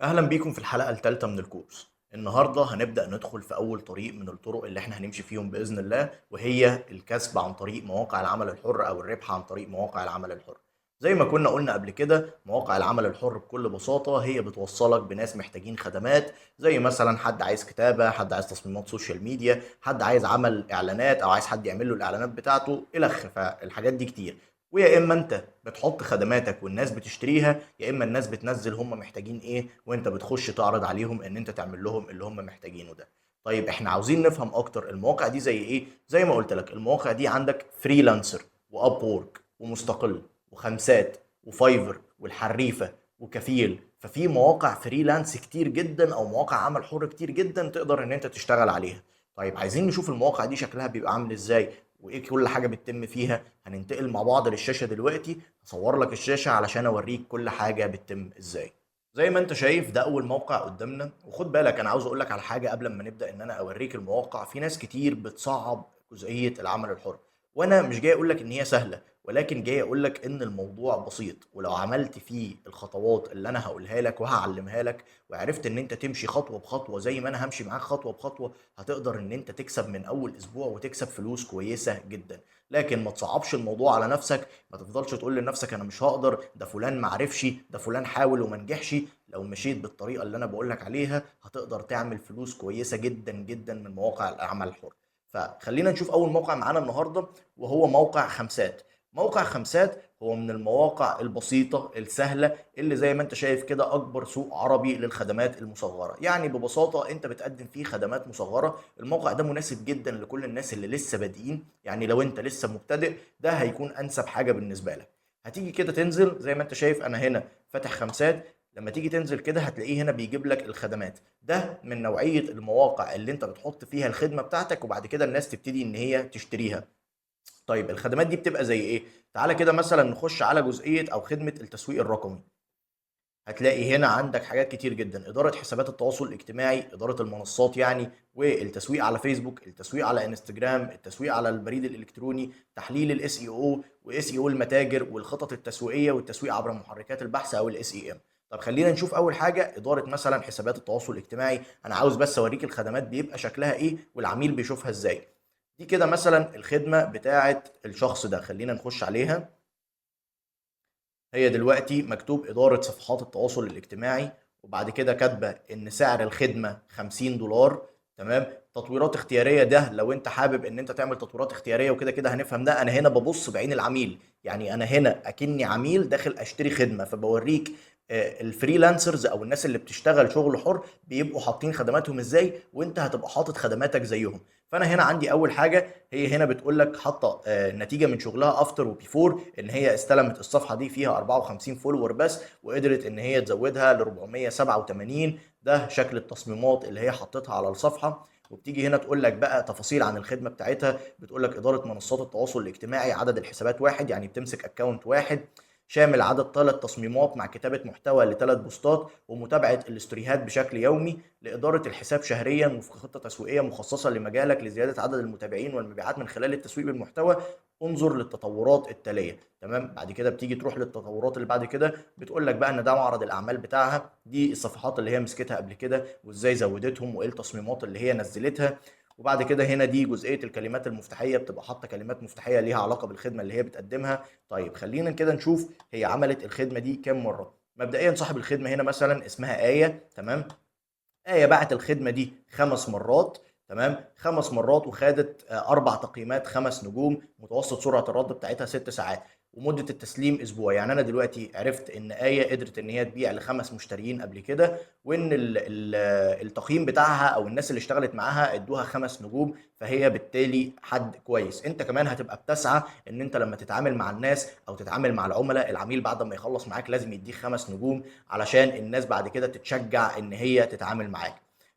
اهلا بيكم في الحلقة الثالثة من الكورس. النهارده هنبدا ندخل في اول طريق من الطرق اللي احنا هنمشي فيهم باذن الله، وهي الكسب عن طريق مواقع العمل الحر او الربح عن طريق مواقع العمل الحر. زي ما كنا قلنا قبل كده، مواقع العمل الحر بكل بساطة هي بتوصلك بناس محتاجين خدمات، زي مثلا حد عايز كتابه، حد عايز تصميمات social media، حد عايز عمل اعلانات او عايز حد يعمل له الاعلانات بتاعته الخ. فالحاجات دي كتير، ويا اما انت بتحط خدماتك والناس بتشتريها، يا اما الناس بتنزل هم محتاجين ايه وانت بتخش تعرض عليهم ان انت تعمل لهم اللي هم محتاجينه ده. طيب احنا عاوزين نفهم اكتر المواقع دي زي ايه؟ زي ما قلت لك المواقع دي عندك Freelancer و Upwork ومستقل وخمسات و Fiverr والحريفه وكفيل. ففي مواقع freelance كتير جدا او مواقع عمل حر كتير جدا تقدر ان انت تشتغل عليها. طيب عايزين نشوف المواقع دي شكلها بيبقى عامل ازاي وايه كل حاجة بتتم فيها. هننتقل مع بعض للشاشه دلوقتي، هصور لك الشاشة علشان اوريك كل حاجة بتتم ازاي. زي ما انت شايف ده اول موقع قدامنا. وخد بالك انا عاوز اقول لك على حاجة قبل ما نبدا ان انا اوريك المواقع. في ناس كتير بتصعب جزئية العمل الحر، وانا مش جاي اقول لك ان هي سهلة، ولكن جاي اقول لك ان الموضوع بسيط، ولو عملت فيه الخطوات اللي انا هقولها لك وهعلمها لك وعرفت ان انت تمشي خطوة بخطوة زي ما انا همشي معاك خطوة بخطوة، هتقدر ان انت تكسب من اول اسبوع وتكسب فلوس كويسة جدا. لكن ما تصعبش الموضوع على نفسك، ما تفضلش تقول لنفسك انا مش هقدر، ده فلان ما عرفش، ده فلان حاول وما نجحش. لو مشيت بالطريقة اللي انا بقول لك عليها هتقدر تعمل فلوس كويسة جدا جدا من مواقع الاعمال الحر. فخلينا نشوف اول موقع معانا النهارده، وهو موقع خمسات. موقع خمسات هو من المواقع البسيطة السهلة اللي زي ما انت شايف كده اكبر سوق عربي للخدمات المصغرة. يعني ببساطة انت بتقدم فيه خدمات مصغرة. الموقع ده مناسب جدا لكل الناس اللي لسه بادئين، يعني لو انت لسه مبتدئ ده هيكون انسب حاجة بالنسبة لك. هتيجي كده تنزل زي ما انت شايف انا هنا فاتح خمسات. لما تيجي تنزل كده هتلاقيه هنا بيجيب لك الخدمات. ده من نوعية المواقع اللي انت بتحط فيها الخدمة بتاعتك وبعد كده الناس تبتدي ان هي تشتريها. طيب الخدمات دي بتبقى زي ايه؟ تعالى كده مثلا نخش على جزئية او خدمة التسويق الرقمي. هتلاقي هنا عندك حاجات كتير جدا، إدارة حسابات التواصل الاجتماعي، إدارة المنصات يعني، والتسويق على فيسبوك، التسويق على انستجرام، التسويق على البريد الإلكتروني، تحليل ال SEO و SEO المتاجر والخطط التسويقية والتسويق عبر محركات البحث أو ال SEM. طب خلينا نشوف أول حاجة إدارة مثلا حسابات التواصل الاجتماعي. أنا عاوز بس أوريك الخدمات بيبقى شكلها إيه والعميل بيشوفها إزاي. دي كده مثلا الخدمة بتاعة الشخص ده، خلينا نخش عليها. هي دلوقتي مكتوب إدارة صفحات التواصل الاجتماعي، وبعد كده كاتبة إن سعر الخدمة $50، تمام. تطويرات اختيارية، ده لو أنت حابب إن أنت تعمل تطويرات اختيارية وكده كده هنفهم ده. أنا هنا ببص بعين العميل، يعني أنا هنا أكني عميل داخل أشتري خدمة، فبوريك ال freelancers أو الناس اللي بتشتغل شغل حر بيبقوا حاطين خدماتهم إزاي، وأنت هتبقى حاطط خدماتك زيهم. فأنا هنا عندي أول حاجة، هي هنا بتقول لك حاطة نتيجة من شغلها after و before، إن هي استلمت الصفحة دي فيها 54 follower بس وقدرت إن هي تزودها ل 487. ده شكل التصميمات اللي هي حطتها على الصفحة. وبتيجي هنا تقول لك بقى تفاصيل عن الخدمة بتاعتها، بتقول لك إدارة منصات التواصل الاجتماعي، عدد الحسابات واحد، يعني بتمسك account واحد، شامل عدد 3 تصميمات مع كتابة محتوى ل3 بوستات، ومتابعة الاستوريهات بشكل يومي، لإدارة الحساب شهريا وفق خطة تسويقية مخصصة لمجالك لزيادة عدد المتابعين والمبيعات من خلال التسويق بالمحتوى، انظر للتطورات التالية. تمام. بعد كده بتيجي تروح للتطورات اللي بعد كده، بتقول لك بقى ان ده معرض الاعمال بتاعها، دي الصفحات اللي هي مسكتها قبل كده وازاي زودتهم وايه التصميمات اللي هي نزلتها. وبعد كده هنا دي جزئية الكلمات المفتاحية، بتبقى حاطة كلمات مفتاحية ليها علاقة بالخدمة اللي هي بتقدمها. طيب خلينا كده نشوف هي عملت الخدمة دي كام مرة. مبدئيا صاحب الخدمة هنا مثلا اسمها آية، تمام. آية باعت الخدمة دي 5 مرات، تمام، 5 مرات، وخدت 4 تقييمات 5 نجوم، متوسط سرعة الرد بتاعتها 6 ساعات، ومدة التسليم أسبوع. يعني أنا دلوقتي عرفت إن آية قدرت إن هي تبيع ل5 مشتريين قبل كده، وإن التقييم بتاعها أو الناس اللي اشتغلت معاها ادوها 5 نجوم، فهي بالتالي حد كويس. أنت كمان هتبقى بتسعى إن أنت لما تتعامل مع الناس أو تتعامل مع العملاء، العميل بعد ما يخلص معاك لازم يديك 5 نجوم علشان الناس بعد كده تتشجع إن هي تتعامل معاك.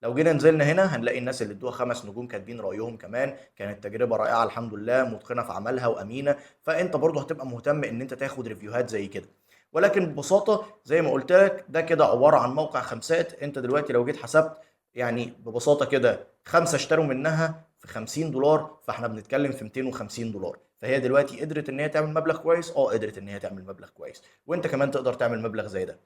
لو جينا نزلنا هنا هنلاقي الناس اللي ادوها 5 نجوم كاتبين رأيهم كمان، كانت تجربة رائعة الحمد لله، متقنة في عملها وأمينة. فأنت برضو هتبقى مهتم إن أنت تاخد ريفيوهات زي كده. ولكن ببساطة زي ما قلت لك ده كده عبارة عن موقع خمسات. أنت دلوقتي لو جيت حسبت يعني ببساطة كده 5 اشتروا منها في $50، فاحنا بنتكلم في $250. فهي دلوقتي قدرت إن هي تعمل مبلغ كويس، قدرت إن هي تعمل مبلغ كويس، وأنت كمان تقدر تعمل مبلغ زي ده.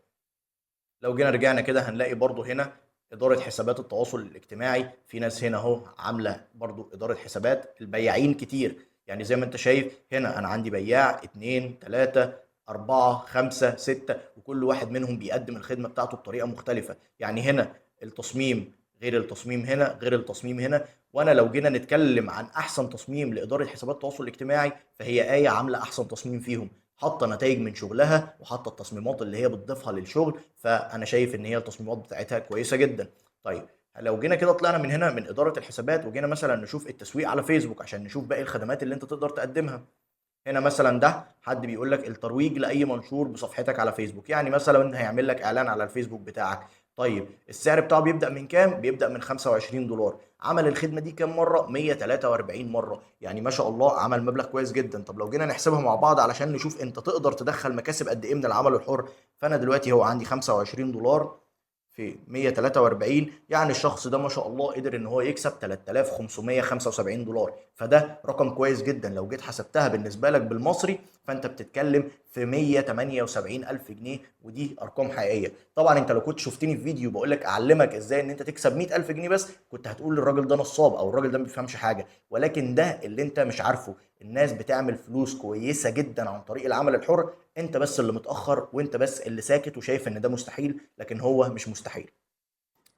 لو جينا رجعنا كده هنلاقي برضو هنا إدارة حسابات التواصل الاجتماعي، في ناس هنا أهو عاملة برضو إدارة حسابات. البياعين كتير، يعني زي ما أنت شايف هنا أنا عندي بياع 2 3 4 5 6، وكل واحد منهم بيقدم الخدمة بتاعته بطريقة مختلفة. يعني هنا التصميم غير التصميم هنا غير التصميم هنا. وأنا لو جينا نتكلم عن أحسن تصميم لإدارة حسابات التواصل الاجتماعي فهي آية عاملة أحسن تصميم فيهم، حاطة نتائج من شغلها وحاطة التصميمات اللي هي بتضيفها للشغل، فأنا شايف إن هي التصميمات بتاعتها كويسة جدا. طيب لو جينا كده طلعنا من هنا من إدارة الحسابات وجينا مثلا نشوف التسويق على فيسبوك عشان نشوف باقي الخدمات اللي أنت تقدر تقدمها. هنا مثلا ده حد بيقول لك الترويج لأي منشور بصفحتك على فيسبوك، يعني مثلا هيعمل لك إعلان على الفيسبوك بتاعك. طيب السعر بتاعه بيبدأ من كام؟ بيبدأ من 25 دولار. عمل الخدمة دي كام مرة؟ 143 مرة، يعني ما شاء الله عمل مبلغ كويس جدا. طب لو جينا نحسبها مع بعض علشان نشوف انت تقدر تدخل مكاسب قد ايه من العمل الحر، فانا دلوقتي هو عندي 25 دولار في 143، يعني الشخص ده ما شاء الله قدر ان هو يكسب 3575 دولار، فده رقم كويس جدا. لو جيت حسبتها بالنسبة لك بالمصري فانت بتتكلم في 178 الف جنيه، ودي ارقام حقيقية. طبعا انت لو كنت شفتني في فيديو بقول لك اعلمك ازاي ان انت تكسب 100 الف جنيه بس، كنت هتقول للراجل ده نصاب او الراجل ده ما بيفهمش حاجة، ولكن ده اللي انت مش عارفه. الناس بتعمل فلوس كويسة جدا عن طريق العمل الحر، انت بس اللي متأخر وانت بس اللي ساكت وشايف ان ده مستحيل، لكن هو مش مستحيل.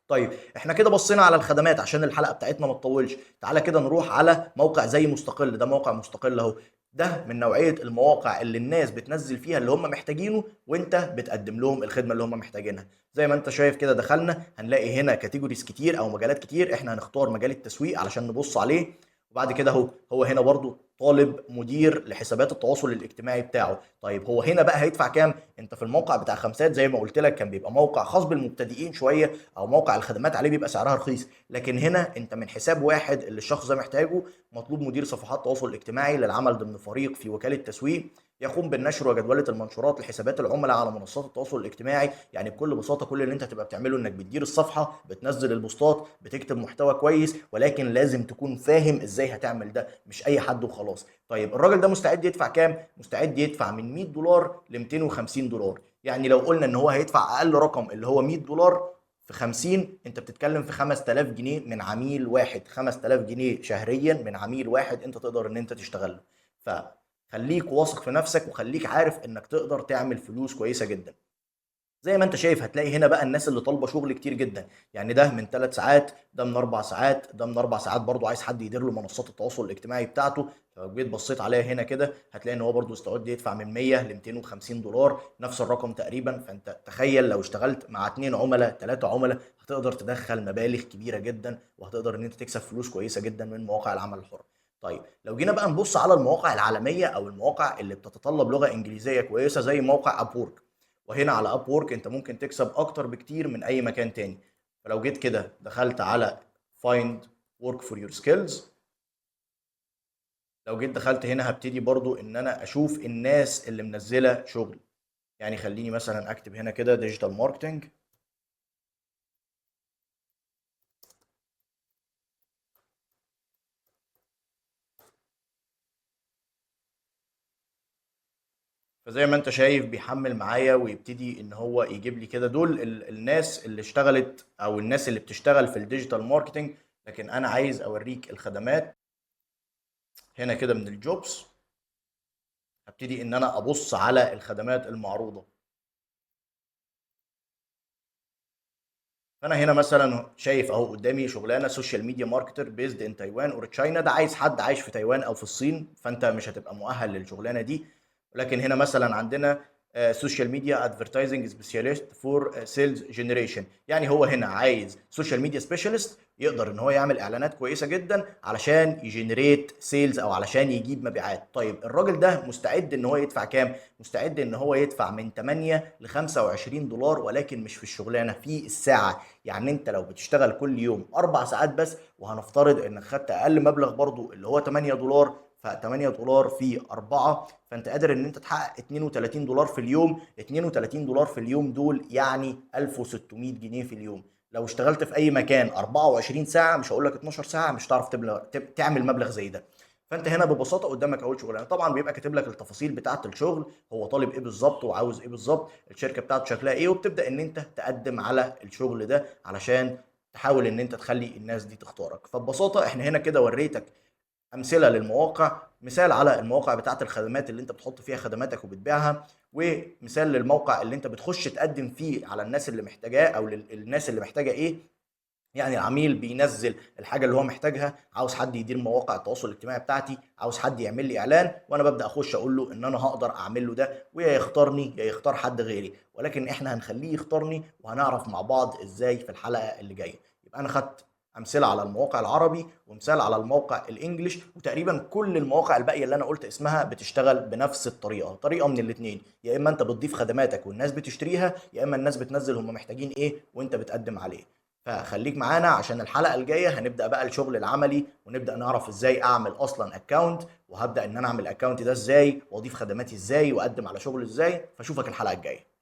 طيب احنا كده بصينا على الخدمات عشان الحلقة بتاعتنا ما تطولش. تعالى كده نروح على موقع زي مستقل. ده موقع مستقل اهو، ده من نوعية المواقع اللي الناس بتنزل فيها اللي هم محتاجينه وانت بتقدم لهم الخدمة اللي هم محتاجينها. زي ما انت شايف كده دخلنا هنلاقي هنا categories كتير او مجالات كتير، احنا هنختار مجال التسويق علشان نبص عليه. وبعد كده اهو هو هنا برضو طالب مدير لحسابات التواصل الاجتماعي بتاعه. طيب هو هنا بقى هيدفع كام؟ انت في الموقع بتاع خمسات زي ما قلت لك كان بيبقى موقع خاص بالمبتدئين شوية، او موقع الخدمات عليه بيبقى سعرها رخيص، لكن هنا انت من حساب واحد اللي الشخص ده محتاجه، مطلوب مدير صفحات تواصل اجتماعي للعمل ضمن فريق في وكالة تسويق يقوم بالنشر وجدولة المنشورات لحسابات العملاء على منصات التواصل الاجتماعي. يعني بكل بساطة كل اللي انت هتبقى بتعمله انك بتدير الصفحة، بتنزل البوستات، بتكتب محتوى كويس، ولكن لازم تكون فاهم ازاي هتعمل ده، مش اي حد وخلاص. طيب الراجل ده مستعد يدفع كام؟ مستعد يدفع من 100 دولار ل 250 دولار. يعني لو قلنا ان هو هيدفع اقل رقم اللي هو 100 دولار في 50، انت بتتكلم في 5000 جنيه من عميل واحد، 5000 جنيه شهريا من عميل واحد انت تقدر ان انت تشتغله. فخليك واثق في نفسك وخليك عارف انك تقدر تعمل فلوس كويسة جدا. زي ما انت شايف هتلاقي هنا بقى الناس اللي طالبه شغل كتير جدا، يعني ده من 3 ساعات، ده من 4 ساعات، ده من 4 ساعات برضو عايز حد يدير له منصات التواصل الاجتماعي بتاعته. فلو جيت بصيت عليها هنا كده هتلاقي ان هو برضو مستعد يدفع من 100 ل 250 دولار، نفس الرقم تقريبا. فانت تخيل لو اشتغلت مع 2 عملاء 3 عملاء هتقدر تدخل مبالغ كبيرة جدا، وهتقدر ان انت تكسب فلوس كويسة جدا من مواقع العمل الحر. طيب لو جينا بقى نبص على المواقع العالمية او المواقع اللي بتتطلب لغة انجليزية كويسة زي موقع Upwork، وهنا على Upwork انت ممكن تكسب اكتر بكتير من اي مكان تاني. فلو جيت كده دخلت على find work for your skills، لو جيت دخلت هنا هبتدي برضو ان انا اشوف الناس اللي منزله شغل. يعني خليني مثلا اكتب هنا كده digital marketing. فزي ما انت شايف بيحمل معايا ويبتدي ان هو يجيب لي كده دول الناس اللي اشتغلت او الناس اللي بتشتغل في ال digital marketing. لكن انا عايز اوريك الخدمات هنا كده من ال jobs، هبتدي ان انا ابص على الخدمات المعروضة. فانا هنا مثلا شايف اهو قدامي شغلانة social media marketer based in Taiwan or China، ده عايز حد عايش في تايوان او في الصين، فانت مش هتبقى مؤهل للشغلانه دي. ولكن هنا مثلا عندنا social media advertising specialist for sales generation، يعني هو هنا عايز social media specialist يقدر ان هو يعمل اعلانات كويسة جدا علشان ي generate sales او علشان يجيب مبيعات. طيب الراجل ده مستعد ان هو يدفع كام؟ مستعد ان هو يدفع من 8 ل 25 دولار، ولكن مش في الشغلانة، في الساعة. يعني انت لو بتشتغل كل يوم 4 ساعات بس، وهنفترض انك خدت اقل مبلغ برضو اللي هو 8 دولار، ف 8 دولار في 4، فانت قادر ان انت تحقق 32 دولار في اليوم. 32 دولار في اليوم دول يعني 1600 جنيه في اليوم. لو اشتغلت في اي مكان 24 ساعة، مش هقول لك 12 ساعة، مش هتعرف تعمل مبلغ زي ده. فانت هنا ببساطة قدامك اول شغلانة، طبعا بيبقى كاتب لك التفاصيل بتاعه الشغل، هو طالب ايه بالظبط وعاوز ايه بالظبط، الشركة بتاعته شكلها ايه، وبتبدا ان انت تقدم على الشغل ده علشان تحاول ان انت تخلي الناس دي تختارك. فببساطه احنا هنا كده وريتك امثلة للمواقع، مثال على المواقع بتاعه الخدمات اللي انت بتحط فيها خدماتك وبتبيعها، ومثال للموقع اللي انت بتخش تقدم فيه على الناس اللي محتاجاه او الناس اللي محتاجه ايه. يعني العميل بينزل الحاجة اللي هو محتاجها، عاوز حد يدير مواقع التواصل الاجتماعي بتاعتي، عاوز حد يعمل لي اعلان، وانا ببدا اخش اقول له ان انا هقدر اعمل له ده، ويا يختارني يا يختار حد غيري، ولكن احنا هنخليه يختارني وهنعرف مع بعض ازاي في الحلقة اللي جاية. يبقى انا خدت امثلة على المواقع العربي ومثال على الموقع الانجليش، وتقريبا كل المواقع الباقية اللي انا قلت اسمها بتشتغل بنفس الطريقة، طريقه من الاثنين، يا اما انت بتضيف خدماتك والناس بتشتريها، يا اما الناس بتنزل هم محتاجين ايه وانت بتقدم عليه. فخليك معانا عشان الحلقة الجاية هنبدا بقى الشغل العملي، ونبدا نعرف ازاي اعمل اصلا account، وهبدا ان انا اعمل account ده ازاي، واضيف خدماتي ازاي، واقدم على شغل ازاي. فاشوفك الحلقة الجاية.